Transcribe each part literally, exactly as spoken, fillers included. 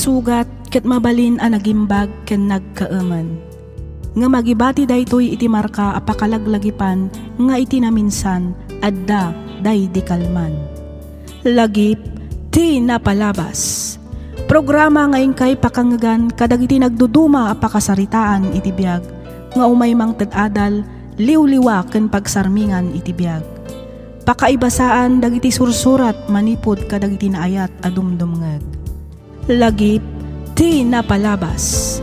Sugat ket mabalin a nagimbag ken nagkaemen. Ngem agibati daytoy iti marka a pakalaglagipan nga iti naminsan, adda daydi kalman. Lagip ti napalabas. Programa nga inkay pakangngegan kadagiti nagduduma a pakasaritaan iti biag nga umay mangted adal, liwliwa ken pagsarmingan iti biag. Pakaibasaan dagiti sursurat manipud kadagiti naayat a dumdumngeg. Lagip ti napalabas.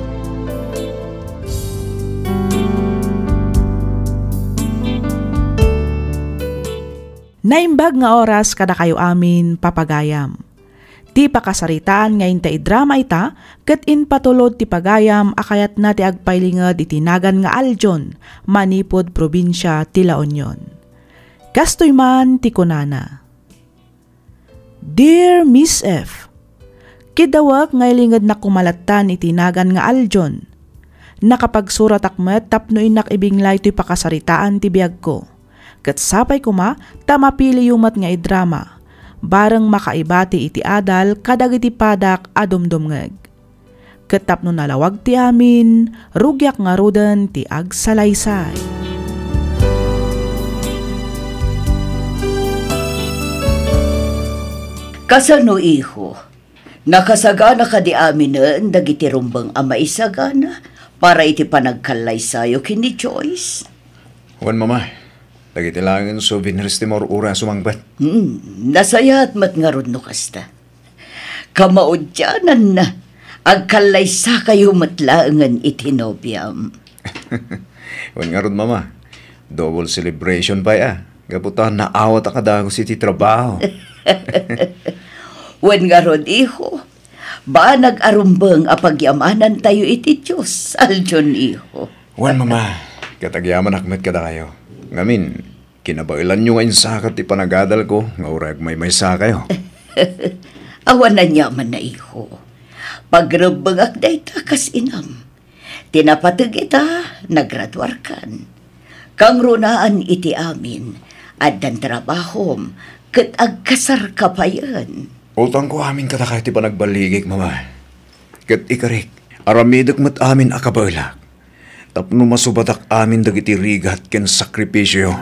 Naimbag nga oras kadakayo amin, papagayam. Ti pakasaritaan nga inta idrama ita, ket impatulod ti pagayam a kayatna ti agpailinged iti nagan nga Aljon, manipud probinsia ti La Union. Kastoy man ti kunana, Dear Miss F, kidawek nga ilingednak koma lattan iti nagan nga Aljon. Nakapagsuratak met tapno innak ibinglay toy pakasaritaan ti biagko. Ket sapay koma ta mapiliyo met nga idrama, bareng makaibati iti adal kadagiti padak a dumdumngeg. Ket tapno nalawag ti amin, rugiak ngaruden ti agsalaysay. Kasano, iho? Nakasagana kadi aminen dagiti rumbeng a maisagana para iti panagkallaysayo ken ni Joyce? Wen, Mama. Dagiti laengen souvenirs ti maur-ura a sumangpet. Hmm, nasayaat met ngarud no kasta. Kamaudiananna, agkallaysakayo met laengen iti nobiam. Wen ngarud, Mama, double celebration pay a, gapu ta naawat a kadagus iti trabaho. Wen ngarud, iho, banag a rumbeng a pagyamanantayo iti Dios, Aljon, iho. Wen, Mama, ket agyamanak met kadakayo. Ngamin, kinabaelanyo nga insakat ti panagadalko nga uray agmaymaysakayo. Awan aniamanna, iho. Pagrebbengak dayta kas inam. Ti napateg ita, nagraduarkan. Kangrunaan iti amin, addan trabahom, ket agkasarka payen. Utangko amin kadakayo ti panagballigik, Mama. Ket ikarik, aramidek met amin a kabaelak, tapno masubatak amin dagiti rigat ken sakripisio.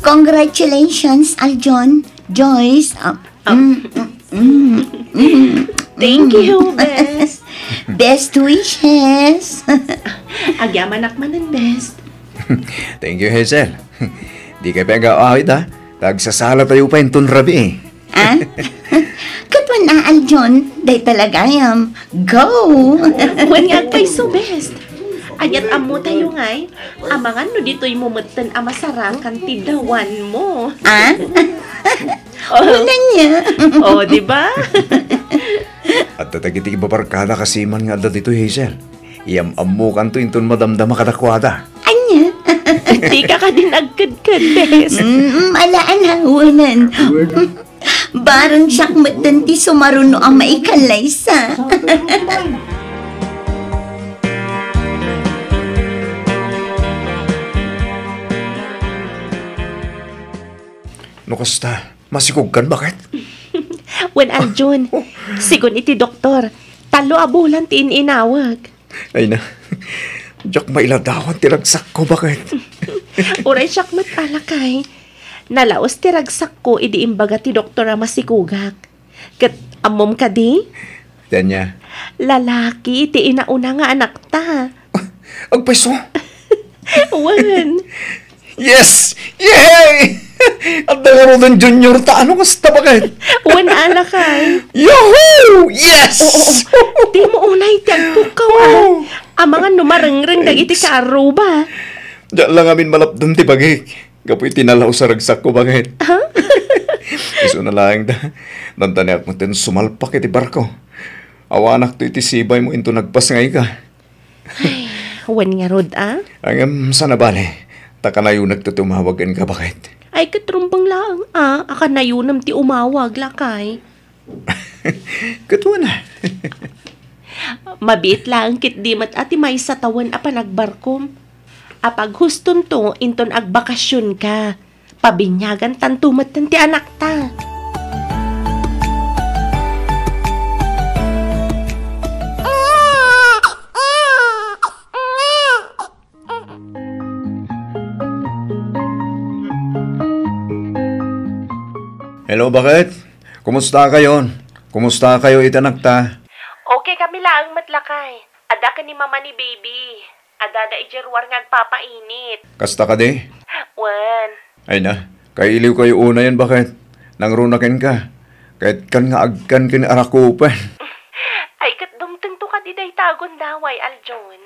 Congratulations, Aljon, Joyce. Ah, mm, mm, mm, mm. Thank you, Bes. Best wishes. Agyamanak manen, Bes. Thank you, Hazel. Dikay pay agaw-awid, ha? Ta agsasalatayo pay inton rabii. Ah? Ket wen a, Aljon, dayta la gayam. Go! Wen nga agpayso, Bes. Ania't ammotayo ngay, amangan no ditoymo metten a masarakan ti dawanmo. Ah? Oh. Wen ania? Oh, di ba? Adda dagiti ibabarkada kasiman nga adda ditoy, Hazel. Iyam-ammokanto inton madamdama kadakuada. Ania? Dika kadi nagkedked, Bes. Mm, ala, ala, wenen. Bareng siak metten ti sumaruno a maikallaysa. No kasta, masikogkan, baket? Wen, Aljon, sigun iti doktor, tallo a bulan ti in-inawag. Ay na, diak mailadawan ti ragsakko, baket? Uray siak met a lakay. Nalaus ti ragsakko idi imbaga ti doktor a masikogak. Ket ammom kadi? Tanya. Lalaki ti inauna nga anakta. Agpayso? Wen. Yes! Yay! Adda ngaruden junior ta, ano kasta, baket? Wen a lakay. Yahoo! Yes! Oo, oo. Dimo unay ti agpukkaw, ah. Oh. Amangan no marengreng dagiti kaarruba. Diak la ngamin malapdem ti bagik gapu iti nalaus a ragsakko, baket. Ha? Isuna laeng ta, nantaniak metten sumalpak iti barko. Awanakto iti sibaymo inton nagpasngayka. Ay, Wen ngarud, a? Ngem, saan a bale, ta kanayonak ti umawag kenka, baket. Ay, ket rumbeng laeng, a, a kanayonam ti umawag, lakay. Ket wen a. Mabiit laeng ketdi met a ti maysa tawen a panagbarkom. A paghustonto inton agbakasionka. Pabiniagantanto metten ti anakta. Hello, baket? Kumusta kayon? Kumusta kayo iti anakta? Okay kami laeng met, lakay. Adda ken ni mama ni baby. Adda da idiay ruar nga agpapainit. Kasta kadi? Wen. Ay na, kailiw kayo unayen, baket? Nangruna kenka. Ket kan nga agkan ken arakupen. Ay, ket dumtengto kadi dayta a gundaway, Aljon.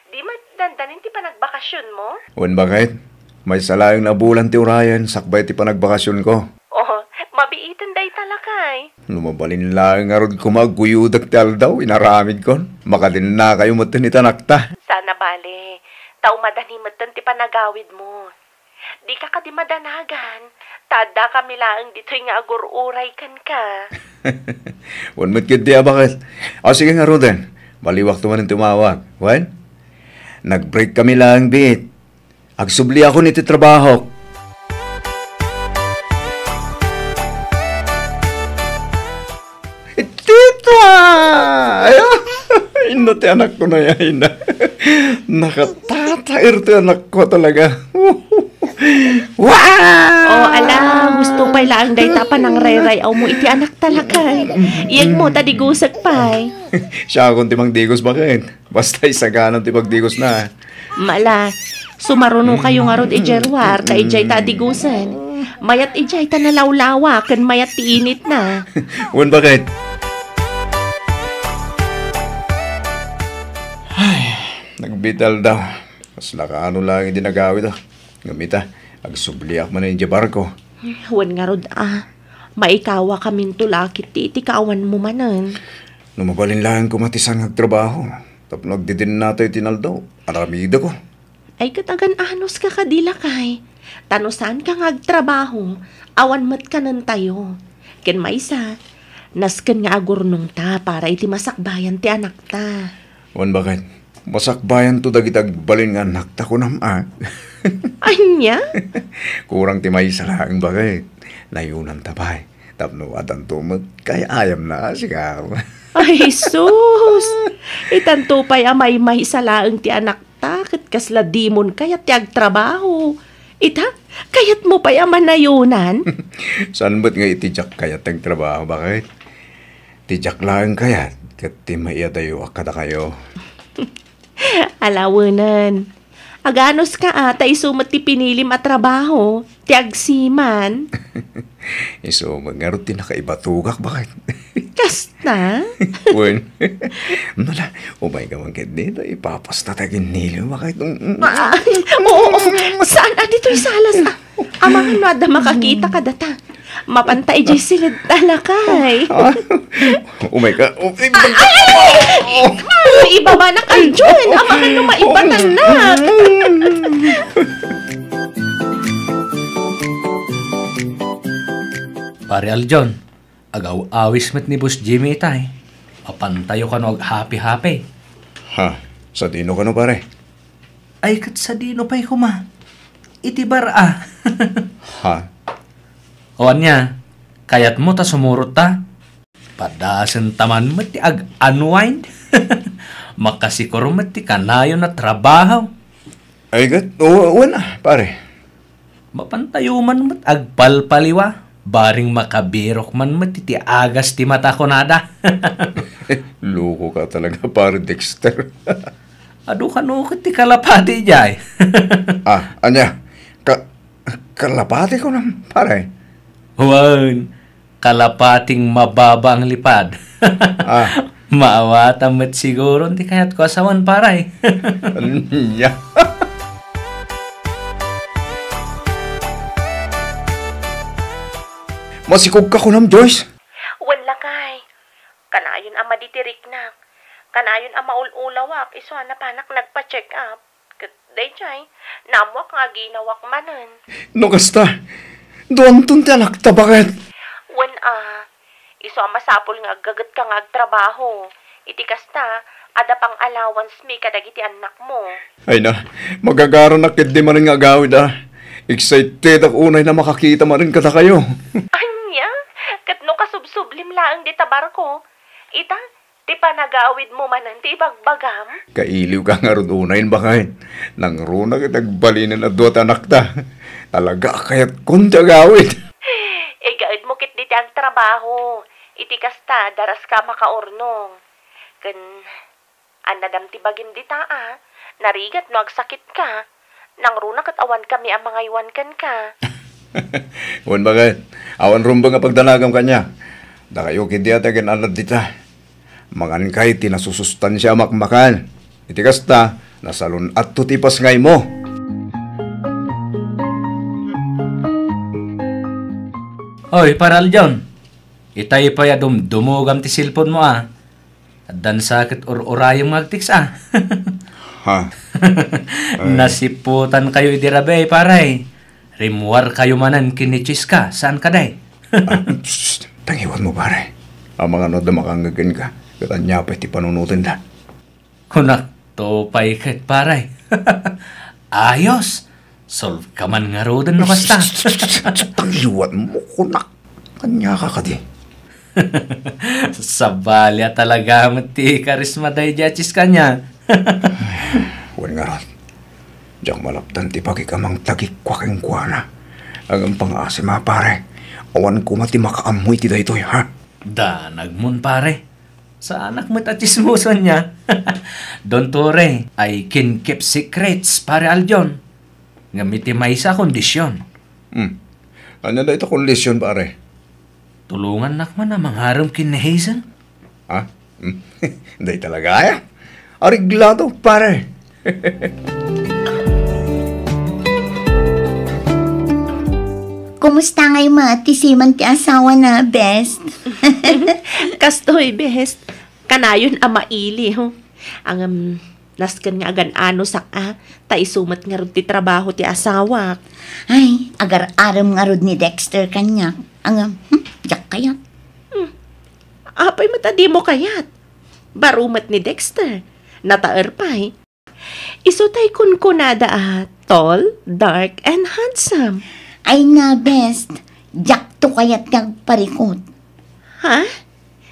Di met dandanin ti panagbakasionmo? Wen, baket? Maysa laeng a bulan ti urayen sakbay ti panagbakasionko. Oh, mabiiten dayta, lakay. No mabalin laeng ngarud koma agguyudak ti aldaw, inaramidkon. Makadinna kayo metten iti anakta. Saan a bale, ta umadani metten ti panagawidmo. Dika kadi madanagan, ta addakami laeng ditoy nga agur-uray kenka. Wen met ketdi a baket. O, sige ngaruden, baliwakto manen ti umawag. Wen? Nag-break kami laeng biit. Agsubliakon iti trabahok. Tita! Ay, inno ti anakko na yayna. Nakatataer ti anakko talaga. Wow! Oh, ala, gusto pay laeng dayta panangray-ray-awmo iti anakta, lakay. Iyegmo ta digusek pay. Siakon ti mangdigos, baket? Basta isaganan ti pagdigosna. Mala, sumaruno kayo ngarud idiay ruar, ta idiay ta adigusen. Mayat idiay ta nalawlawa, ken mayat ti initna. Wen, baket? Ay, nagbital daw. Kasla kaano lang idi nagawid, ah. Ngem ita, agsubliak manen idiay barko. Wen ngarud, a. Maikawa kaminto la ket ti iti kaawanmo manen. No mabalin laeng koma ti saan nga agtrabaho, tapno agdidinna tayo ti naldaw, aramideko. Ay, ket agan-anos ka kadi, lakay. Ta no saan ka nga agtrabaho, awan met kanen tayo. Ken maysa, nasken nga agurnongta para iti masakbayan ti anakta. Wen, baket? Masakbayanto dagiti agbalin nga annakta, kunam, a? Ania? Kurang ti maysa laeng, baket. Nayonanta pay. Tapno adanto met kay ayamna, a, sika. Ay, sus! Itanto pay a maymaysa laeng ti anakta, ket kasla dimon kayat ti agtrabaho. Ita, kayatmo pay a manayonan? Saan met nga iti diak kayat ti agtrabaho, baket? Ti diak laeng kayat, ket ti maiyadayo a kadakayo. Alawenen. Aganos ka, a, ta isu met ti pinilim a trabaho, ti agsiman. Isu met ngarud ti nakaibatugak, baket? Kasta? Wen. Nala, umay ka man ketdi, ta ipapasta ta ginnilim, baket? Mm, mm. Ah, oo, oo. Saan a ditoy salas, a? Amangan no adda makakita kadata. Mapanta idiay siled ta, lakay. Ah, umay ka. Oh, ay, ay, ay, ay! Ibabanak, Aljon. Amangan no maibatannak. Pare Aljon, agaw-awis met ni Boss Jimmy itay. Mapantayo kano aghapi-hapi. Ha? Sadino kano, pare? Ay, ket sadino pay koma? Iti bar a. Ha? O ania, kayatmo ta sumurot ta? Padasen ta man met ti ag-unwind. Makasikor met ti kanayon a trabaho. Ay, ket, o, wen a, pare. Mapantayo man met agpalpaliwa, bareng makabirok man met iti agas ti mata, kunada. Loko ka talaga, pare Dexter. Adu kano ket ti kalapati idiay. Ah, ania? Ka-, kalapati kunam, pare? Wen, kalapating mababa ang lipad. Ah. Maawatam met siguro ti kayatko a sawen, pare. Ania? Masikog ka kunam, Joyce? Wen, lakay. Kanayon a madi ti riknak. Kanayon a maul-ulawak, isu a napanak nagpa-check up. Ket daydiay, naammoak nga aginawak manen. No kasta, duanton ti anakta, baket? Wen a, isu a masapul nga aggagetka nga agtrabaho. Iti kasta, adda pang allowance mi kadagiti annakmo. Ay na, magagaranak ketdi manen nga agawid a. Excited ak unay na makakita manen kadakayo. Ania? Ket no kasubsublim laeng dita barko? Ita, ti panagawidmo manen ti ibagbagam? Kailiwka ngarud unayen, baket. Nangruna ket agbalinen a dua ti anakta. Talaga a kayatkon ti agawid. Igaedmo ketdi ti agtrabaho. Iti kasta, daraska a makaurnong. Ken, annadam ti bagim dita a, narigat no agsakitka. Nangruna ket awankami a mangaywan kenka. Wen, baket, awan rumbeng a pagdanagam kaniak. Dakayo ketdi a ti agan-annad dita. Mangankay ti nasusustansia a makmakan. Iti kasta, nasalun-atto ti ipasngaymo. Oy, Pare Aljon. Itay pay a dumdumogam ti cellphone-mo a. Addan sa ket ur-urayem nga agtext a. Ha? Ay. Nasiputankayo idi rabii, pare. Rimmuarkayo manen ken ni Chiska, saan kadi? Ah, psst, tangiwanmo, pare. Amangan no adda makangngeg kenka, ket ania pay ti panunotenda? Kunakto pay ket, pare. Ayos! Solveka man ngaruden no kasta. Tangiwanmo, kunak. Ania ka kadi? Sabali a talaga met ti karisma daydiay a Chiska ania. Wen ngarud, diak malapdan ti pakikam a mangtagikua kenkuana. Ngem pangaasim a, pare, awan koma ti makaammo iti daytoy, ha? Danagmon, pare. Saanak met a tsismoso ania. Don't worry, I can keep secrets, Pare Aljon. Ngem iti maysa a kondision. Hmm. Ania dayta kondision, pare? Tulongannak man a mangarem ken ni Hazel. Ha? Hmm. Dayta talaga aya? Areglado, pare. Kumusta ngay met ti seaman ti asawana, best? Kastoy, best. Kanayon a maili, ho. Ngem, nasken nga agan-anosak a, ta isu met ngarud ti trabaho ti asawak. Ay, agar-arem ngarud ni Dexter kaniak. Ngem, hmm, diak kayat. Hmm. Apay met a dimo kayat? Baro met ni Dexter. Nataer pay. Isu tay kunkunada a tall, dark, and handsome. Ay na, best. Diakto kayat nga agparikut. Ha?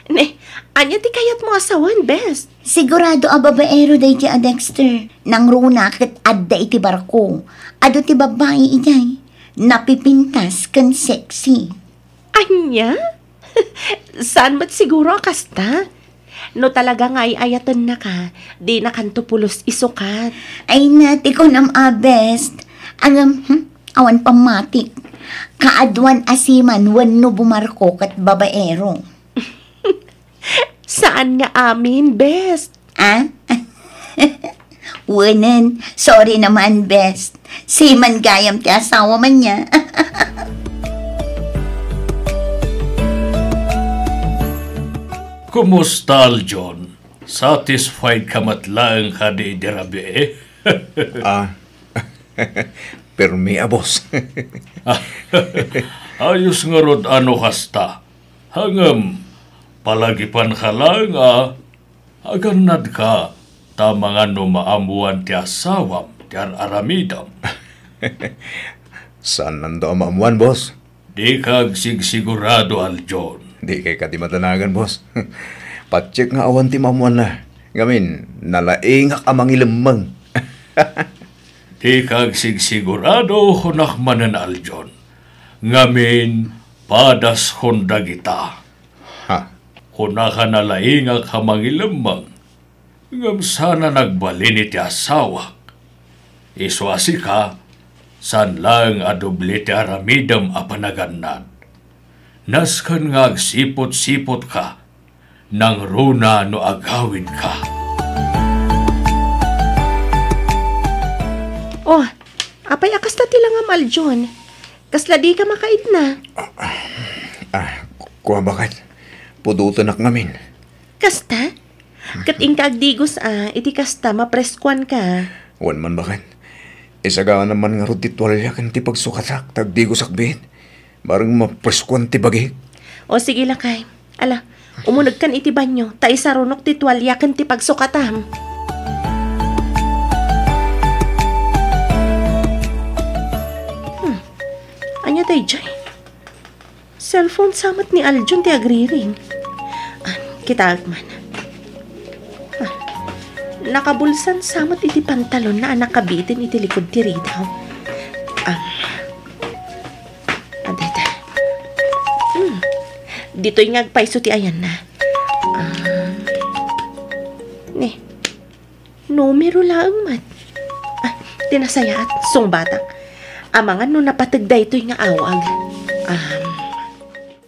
Ne, ania ti kayatmo a sawen, best? Sigurado a babaero daydiay a Dexter. Nangruna ket adda iti barko. Adu ti babbai idiay. Napipintas ken sexy. Ania? Saan met siguro a kasta? No talaga nga ay-ayatennaka, dinakanto pulos isukat. Ay na, ti kunam a, best. Ngem, hmm, awan pammatik. Kaaduan a seaman wenno bumarko ket babaero. Saan nga amin, best? Ah? Wenen, sorry naman, best. Seaman gayam ti asawam ania. Kumusta, Aljon? Satisfied ka met laeng kadi idi rabii? Ah, permi a, boss. Ayos ngarud a no kasta. Ngem, palagipanka laeng a agannadka, ta mangan no maammoan ti asawam ti ar-aramidem. Saannanda a maammoan, boss. Dika agsigsigurado, Aljon. Dikay kadi madanagan, boss. Patiek nga awan ti maammoanna. Ngamin, nalaingak a mangilemmeng. Dika agsigsigurado, kunak manen, Aljon. Ngamin, padaskon dagita. Ha? Kunaka, nalaingak a mangilemmeng. Ngem saan a nagbalin iti asawak. Isu a sika, saan laeng a doble ti aramidem a panagannad. Nasken nga agsipot-sipotka, nangruna no agawidka. Oh, apay a kasta ti langam, Aljon? Kasla dika makaidna? Ah, ah, kua, baket. Pudotenak ngamin. Kasta? Ket inka agdigos a, iti kasta, mapreskuanka. Wen man baket. Isagaanam man ngarud ti tualia ken ti pagsukatak, ta agdigosak biit. Bareng mapreskuan ti bagik. O, sige, lakay. Ala, umunegkan iti banyo, ta isarunok ti tualia ken ti pagsukatam. Hmm. Ania daydiay? Cellphone sa met ni Aljon ti agriring. Ah, kitaek man. Ah, nakabulsan sa met iti pantalonna a nakabiten iti likod ti ridaw. Ah, adda ita. Hmm. Ditoy nga agpayso ti ayanna. Ah, ne. Numero laeng met. Ah, ti nasayaat, sungbatak. Amangan no napateg daytoy nga awag. Um,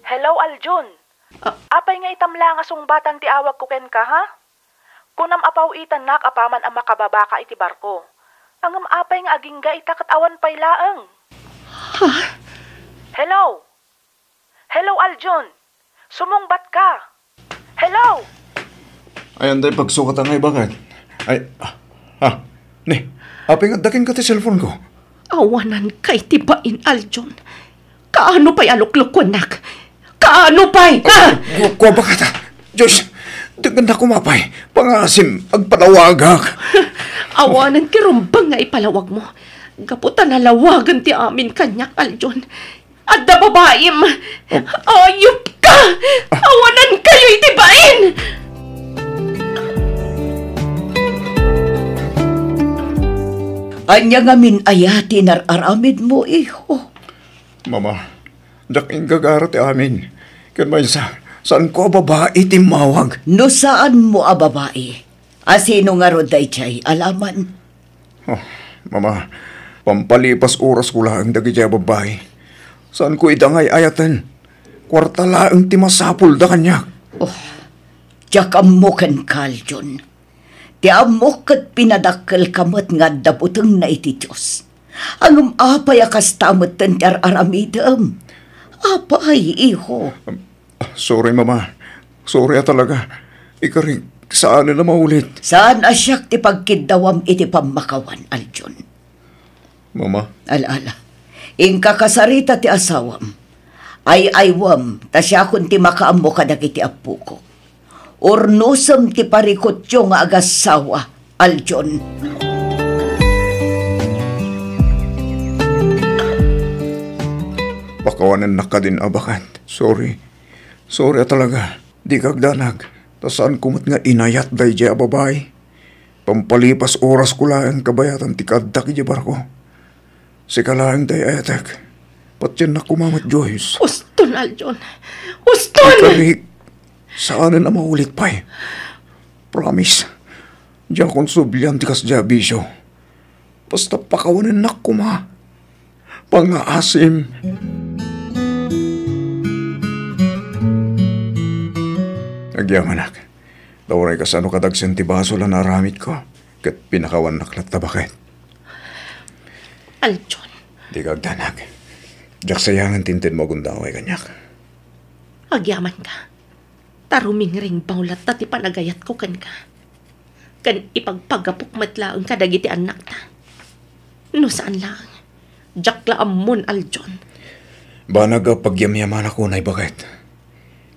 Hello, Aljon. Ah. Apay nga itam la nga sungbatan ti awagko kenka, ha? Kunam a paw-itannak apaman a makababaka iti barko. Ngem apay nga agingga ita ket awan pay laeng? Ha? Hello? Hello, Aljon? Sumungbatka? Hello? Ayan tay pagsukat nga ibagat. Ay, ah, ah, ne, apay nga adda kenka ti cellphone ko? Awananka iti bain, Aljon. Kaano pay a luklukuennak? Kaano pay? Ku-, Ah! ku-, kuaba kata. Diyos, denggennak koma pay. Pangasim, agpalawagak. Awanan ti rumbeng nga ipalawag mo. Gapu ta nalawagan ti amin kaniak, Aljon. Adda babaim. Oh. Ayupka! Awanankayo iti bain! Ania ngamin aya ti inar-aramidmo, iho? Mama, diak inggagara ti amin. Ken maysa, saanko a babai ti immawag. No saanmo a babai, a sino ngarud daydiay a laman? Oh, Mama, pampalipas orasko laeng dagiti a babbai. Saanko ida nga ay-ayaten. Kuarta laeng ti masapulda kaniak. Oh, diak ammo kenka, Aljon. Ti ammok ket pinadakkelka met nga adda butengna iti Dios. Ngem apay a kasta metten ti ar-aramidem? Apay, iho? Ah, sorry, Mama. Sorry a talaga. Ikarik, saanen a maulit. Saan a siak ti pagkiddawam iti pammakawan, Aljon. Mama. Ala, ala. Inka kasarita ti asawam. Ay-aywem, ta siakon ti makaammo kadagiti appokok. Urnosem ti parikutyo nga agassawa, Aljon. Pakawanennak kadin, a baket. Sorry. Sorry a talaga. Dika agdanag. Ta saanko met nga inayat daydiay a babai. Pampalipas orasko laeng kabayatan ti kaaddak idiay barko. Sika laeng ti ay-ayatek. Patiennak koma met, Joyce. Uston, Aljon. Uston! Ikarik, saanen a maulit pay. Promise. Diakon sublian ti kasdiay a bisio. Basta pakawanennak koma. Pangaasim. Agyamanak. Ta uray kasano kadagsen ti basol a naaramidko, ket pinakawannak latta, baket. Aljon. Dika agdanag. Diak sayangen ti intedmo a gundaway kaniak. Agyamanka. Ta rumingringbaw latta ti panagayatko kenka. Ken ipagpagapok met laeng kadagiti annakta. No saan laeng, diak la ammon, Aljon. Banag a pagyamyamanak unay, baket.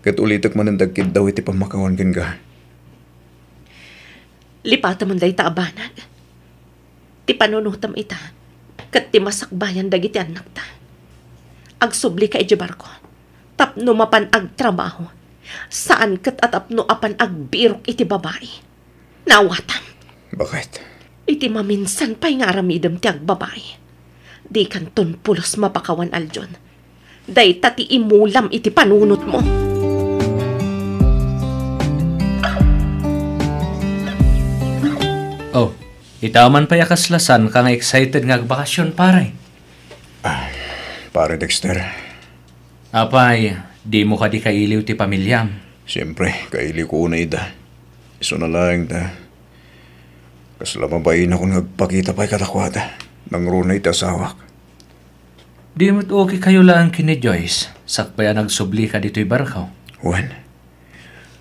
Ket ulitek manen ti agkiddaw iti pammakawan kenka. Lipatemon dayta a banag. Ti panunotem ita, ket ti masakbayan dagiti annakta. Agsublika idiay barko, tapno mapan agtrabaho. Saan ket a tapno apan agbirok iti babai. Naawatam. Baket? Iti maminsan pay nga aramidem ti agbabai, dikanton pulos mapakawan, Aljon. Dayta ti imulam iti panunotmo. Oh, ita man pay a kasla saanka nga excited nga agbakasyon, pare? Ah, Pare Dexter. Apay, dimo kadi kailiw ti pamiliam? Siempre, kailiwko unay ida. Isuna laeng ta, kasla mabainak nga agpakita pay kadakuada. Nangruna iti asawak. Di met okay kayo laeng ken ni Joyce, sakbay a nagsublika ditoy barko? Wen.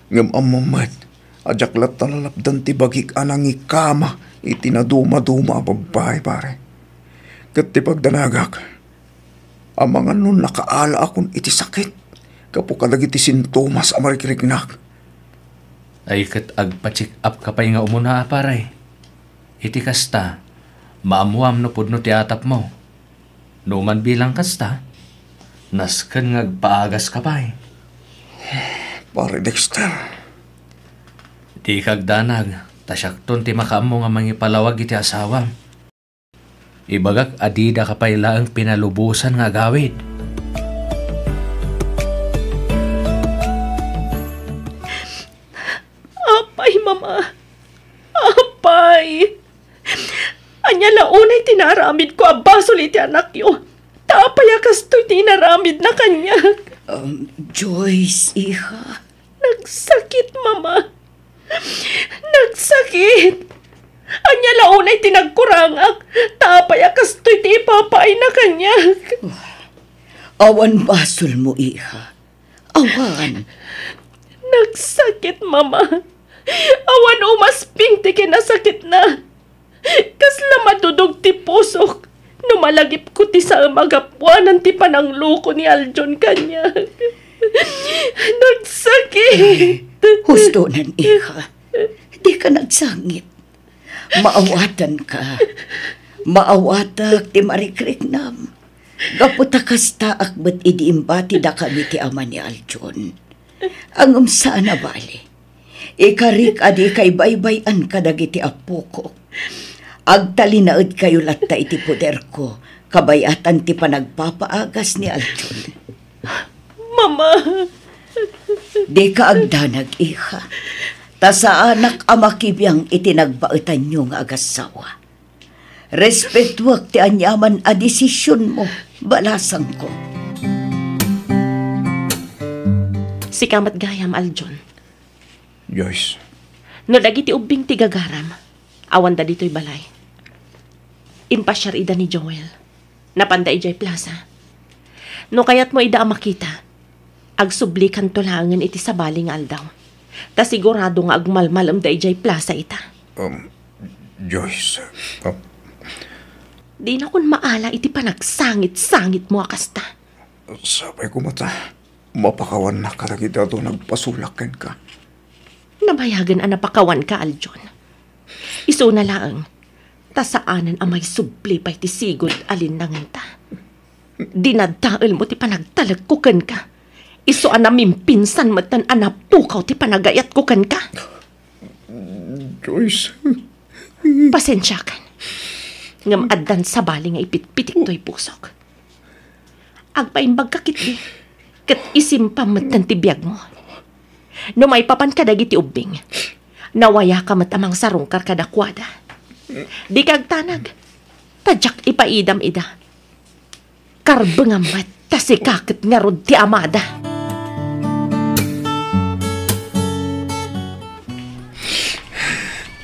Ngem ammom met, a diak latta nalapdan ti bagik a nangikama iti nadumaduma a babbai, pare. Ket ti pagdanagak, amangan no nakaalaakon iti sakit gapu kadagiti sintomas a marikriknak. Ay ket agpa-check up ka pay nga umuna, pare. Iti kasta, maammuam no pudno ti atapmo. No man bilang kasta, nasken nga agpaagas ka pay. Pare Dexter. Dika agdanag, ta siakton ti makaammo nga mangipalawag iti asawam. Ibagak a dida ka pay laeng pinalubosan nga agawid. Apay, Mama. Apay. Ania la unay ti naaramidko a basol iti anakyo? Ta apay a kastoy ti inaramidna kaniak? Um, Joyce, iha. Nagsakit, Mama. Nagsakit. Ania la unay ti nagkurangak? Ta apay a kastoy ti ipapaayna kaniak? Awan basolmo, iha. Awan. Nagsakit, Mama. Awan umasping ti kinasakitna. Kasla madudog ti pusok no malagipko ti saem a gapuanan ti panangloko ni Aljon kaniak. Nagsakit. Hustonan, iha. Dika nagsangit. Maawatanka. Maawatak ti marikriknam. Gapu ta kastaak met idi imbatidakami ti ama ni Aljon. Ngem saan a bali. Ikarik a dika ibaybay-an kadagiti appokok. Agtalinaedkayo latta iti poderko, kabayatan ti panagpapaagas ni Aljon. Mama! Dika agdanag, iha. Ta saanak a makibiang iti nagbaetanyo nga agassawa. Respetuak ti aniaman a desisionmo, balasangko. Sika met gayam, Aljon. Joyce. No dagiti ubbing ti gagaram, awanda ditoy balay. Impasiar ida ni Joel. Napanda idiay plasa. No kayatmo ida a makita, agsublikanto laengen iti sabali nga aldaw. Ta sigurado nga agmalmalemda idiay plasa ita. Um, Joyce, um, Dinakon maala iti panagsangit-sangitmo a kasta. Sapay koma ta mapakawannak kadagiti adu a nagpasulak kenka. Nabayagen a napakawanka, Aljon. Isuna laeng, ta saanen a maisubli pay ti sigud a linnangenta. Dinadaelmo ti panagtalekko kenka. Isu a namimpinsan metten a napukaw ti panagayatko kenka. Joyce. Pasensiakan. Ngem addan sabali nga ipitpitik toy pusok. Agpaimbagka ketdi, ket isimpam metten ti biagmo. No maipapan kadagiti ubbing, nawayaka met a mangsarungkar kadakuada. Dika agtanag, ta diak ipaidam ida. Karbengam met ta sika ket ngarud ti amada.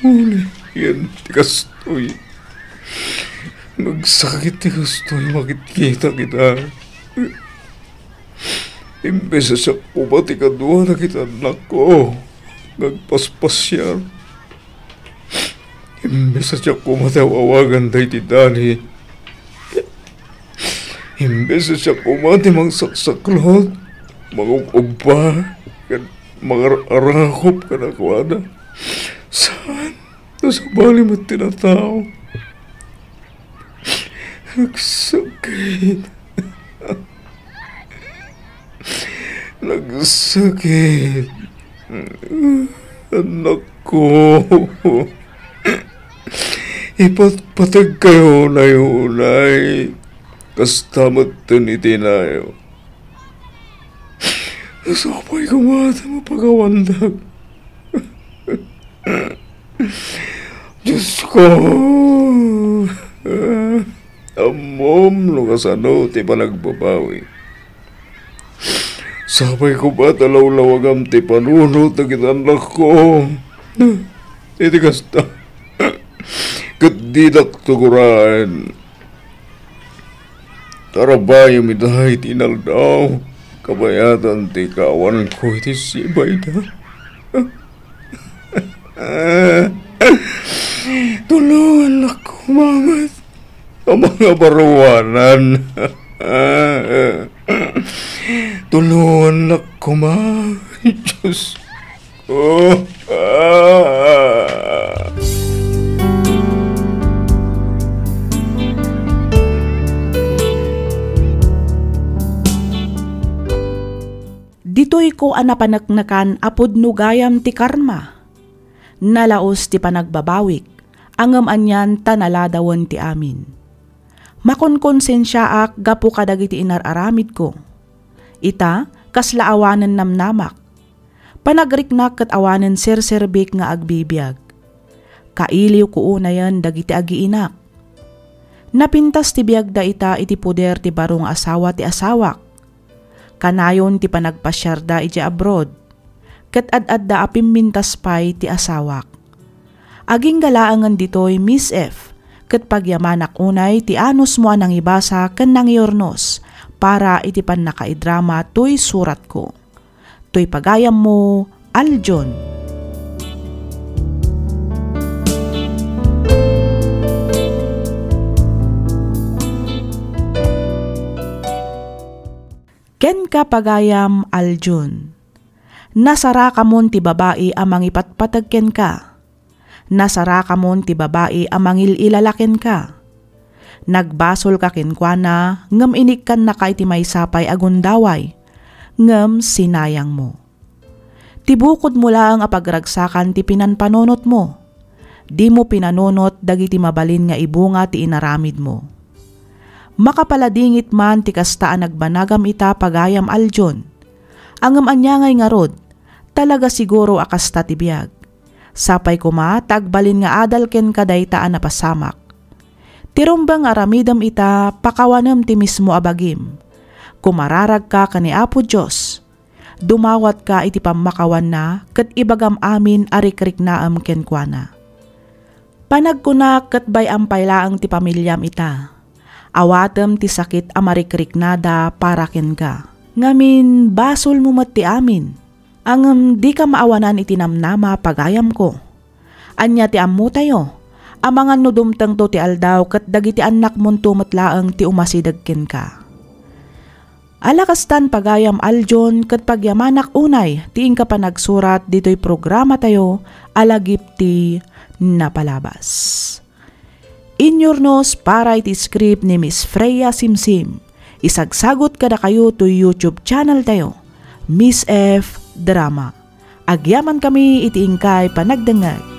Ulian ti kastoy. Nagsakit ti kastoy makitkita kita. Imbes a siak koma ti kadua dagiti annakko nga agpaspasiar. Imbes a siak koma ti aw-awagan daydi Dani. Imbes a siak koma ti mangsaksaklot, mangub-ubba, ken mangar-arakop kadakuada. Saan? No sabali met ti natao. Nagsakit. Nagsakit. Annakko. Ipatpategkayo unay-unay. Kasta metten iti inayo. Sapay koma ta mapakawandak. Diosko, ammom no kasano ti panagbabawi. Sapay koma ta lawlawagam ti panunot dagiti annakko. Iti kasta, ket didak tugoraen. Tarabayem ida iti inaldaw, kabayatan ti ikaawanko iti sibayda. Tulongannak koma met a mangabaruanan. Tulongannak koma, Diyos ko. Ditoyko a napaneknekan a pudno gayam ti karma. Nalaus ti panagbabawik, ngem anian ta naladawen ti amin. Makonkonsensiaak gapu kadagiti inar-aramidko. Ita, kasla awanen namnamak. Panagriknak ket awanen serserbik nga agbibiag. Kailiwko unayen dagiti agiinak. Napintas ti biagda ita iti poder ti baro nga asawa ti asawak. Kanayon ti panagpasiarda idiay abroad, ket ad-adda a pimmintas pay ti asawak. Agingga laengen ditoy, Miss F, ket pagyamanak unay ti anusmo a nangibasa ken nangiurnos para iti pannakaidrama toy suratko. Toy pagayammo, Aljon. Kenka, pagayam Aljon. Nasarakamon ti babai a mangipatpateg kenka. Nasarakamon ti babai a mangil-ilala kenka. Nagbasolka kenkuana, ngem inikkannaka iti maysa pay a gundaway, ngem sinayangmo. Ti bukodmo laeng a pagragsakan ti pinanpanunotmo. Dimo pinanunot dagiti mabalin nga ibunga ti inaramidmo. Makapaladingit man ti kasta a nagbanagam ita, pagayam Aljon. Ngem ania ngay ngarud, talaga siguro a kasta ti biag. Sapay koma ta agbalin nga adal kenka dayta a napasamak. Ti rumbeng nga aramidem ita, pakawanem ti mismo a bagim. Kumararagka ken ni Apo Dios. Dumawatka iti pammakawanna ket ibagam amin a rikriknaem kenkuana. Panagkunak ket bay-am pay laeng ti pamiliam ita. Awatem ti sakit a marikriknada para kenka. Ngamin, basolmo met ti amin. Ngem dika maawanan iti namnama, pagayamko. Ania ti ammotayo? Amangan no dumtengto ti aldaw ket dagiti annakmonto met laeng ti umasideg kenka. Ala kastan, pagayam Aljon, ket pagyamanak unay ti inka panagsurat ditoy programatayo a Lagip ti Napalabas. Inyurnos para iti script ni Miss Freya Simsim. Isagsagut kadakayo toy YouTube channel tayo, Miss F Drama. Agyamankami iti inkay panagdengngeg.